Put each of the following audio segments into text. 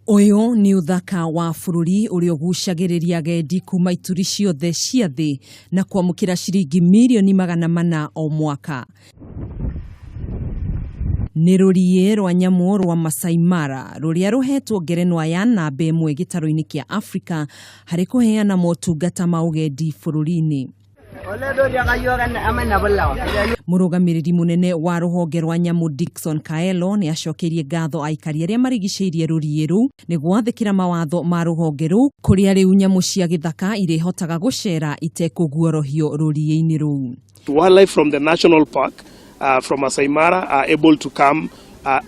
Ũyũ nĩ ũthaka wa bũrũri ũrĩa ũgucagĩrĩria agendi kuma ituri ciothe cia thĩ na kwamũkĩra ciringi mirioni 400 o mwaka. Nĩ rũriĩ rwa nyamũ rwa Masai Mara rũrĩa rũhetwo ngerenwa ya namba ĩmwe gĩtarũ-inĩ kĩa Afrika harĩ kũheana motungata ma ũgendi bũrũri-inĩ. Mũrũgamĩrĩri mũnene wa rũhonge rwa nyamũ Dickson Kaelo nĩ acokeirie ngatho aikari arĩa marigicĩirie rũriĩ rũu nĩ gwathĩkĩra mawatho ma rũhonge rũu kũrĩa rĩu nyamũ cia gĩthaka irĩhotaga gũcera itekũguorohio rũriĩ-inĩ rũu. Wildlife from the national park from Masai Mara are able to come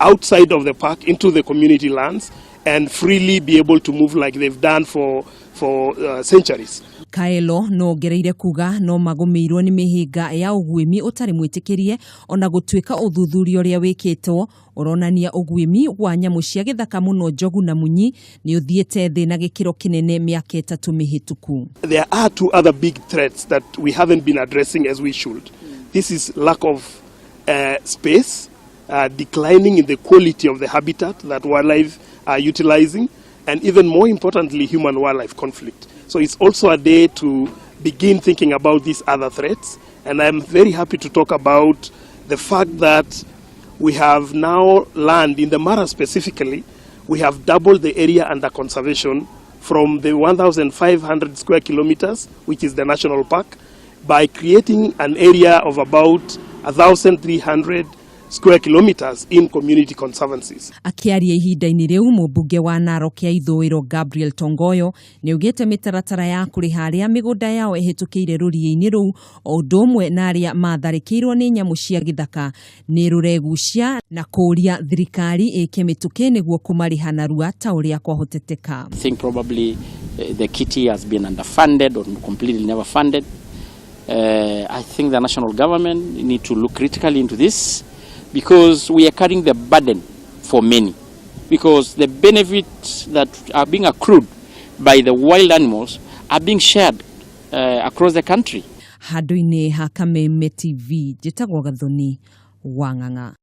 outside of the park into the community lands and freely be able to move like they've done for centuries. Kaelo no ongereire kuga no magũmĩirwo nĩ mĩhĩnga ya ũguĩmi ũtarĩ mwĩtĩkĩrie ona gũtuĩka ũthuthuria ũrĩa wĩkĩtwo ũronania ũguĩmi wa nyamũ cia gĩthaka mũno njogu na munyi nĩ ũthiĩte thĩ na gĩkĩro kĩnene mĩaka 3 mĩhĩtũku. There are two other big threats that we haven't been addressing as we should. This is lack of space, declining in the quality of the habitat that wildlife are utilizing, and even more importantly, human wildlife conflict. So it's also a day to begin thinking about these other threats. And I'm very happy to talk about the fact that we have now learned, in the Mara specifically, we have doubled the area under conservation from the 1,500 square kilometers, which is the national park, by creating an area of about 1,300 square kilometers in community conservancies. Akĩaria ihinda-inĩ rĩu, mũmbunge wa Narok ya Ithũĩro Gabriel Tongoyo nĩ augĩte mĩtaratara ya kũrĩha arĩa mĩgũnda yao ĩhĩtũkĩire rũriĩ-inĩ rũu o ũndũ ũmwe na arĩa matharĩkĩirwo nĩ nyamũ cia gĩthaka nĩ rũregucia na kũũria thirikari ĩke mĩtũkĩ nĩguo kũmarĩha narua ta ũrĩa kwahoteteka. I think probably the kitty has been underfunded or completely never funded. I think the national government need to look critically into this because we are carrying the burden for many. Because the benefits that are being accrued by the wild animals are being shared across the country. Handũ-inĩ ha Kameme TV, njĩtagwo Gathoni Wang'ang'a.